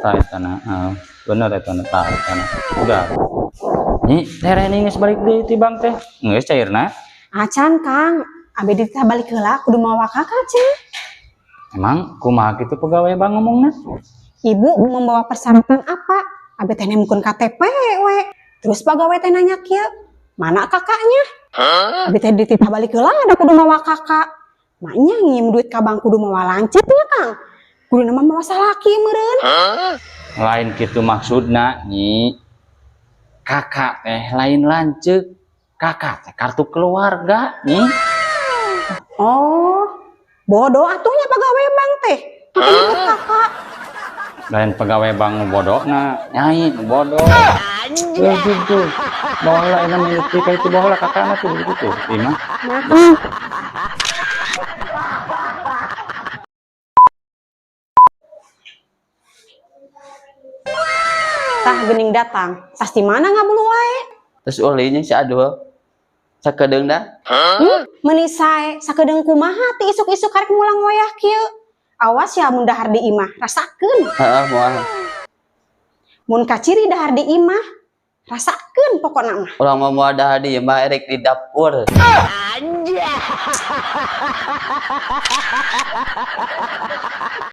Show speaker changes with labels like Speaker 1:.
Speaker 1: Tah eta na. Heeh, bener eta na tah eta na. Udah. Nyi, teh Reni geus balik deui ti bank teh. Geus cairna.
Speaker 2: Acan Kang, abi dititah balik heula kudu mawa KK cenah.
Speaker 1: Emang kumaha kitu pegawai bank ngomongna?
Speaker 2: Ibu membawa persyaratan apa? Abi teh nemkeun KTP we. Terus pegawai teh nanya kieu, mana kakaknya? Abi teh dititah balik heula ada kudu mawa KK. Maknya nginjem duit ka bank kudu mawa lancip nya Kang. Kudu nama mawa salaki meureun.
Speaker 1: Lain kitu maksudna Nyi. Kakak teh lain lanceuk. Kakak teh kartu keluarga Nyi.
Speaker 2: Oh, bodoh atuhnya pegawai bank teh. Makanya nyebut kakak.
Speaker 1: Lain pegawai bank nu bodona, nyai nu bodoh. Tuh, tuh, tuh. Bawa lah, ini milik ka itu bawa lah kakakna tuh gitu tuh. Ieu mah.
Speaker 2: Nah. Tah gening datang, pasti mana ngabulu wae.
Speaker 3: Terus ulin si Adul. Sakedeung dah.
Speaker 2: Meuni sae sakedeung kumaha ti isuk-isuk karek mulang wayah kieu. Awas ya mun dahar di imah, rasakeun.
Speaker 3: Heeh, moal.
Speaker 2: Mun kaciri dahar di imah, rasakeun pokona mah.
Speaker 3: Urang mah moal dahar di imah erek di dapur.
Speaker 2: Anjay.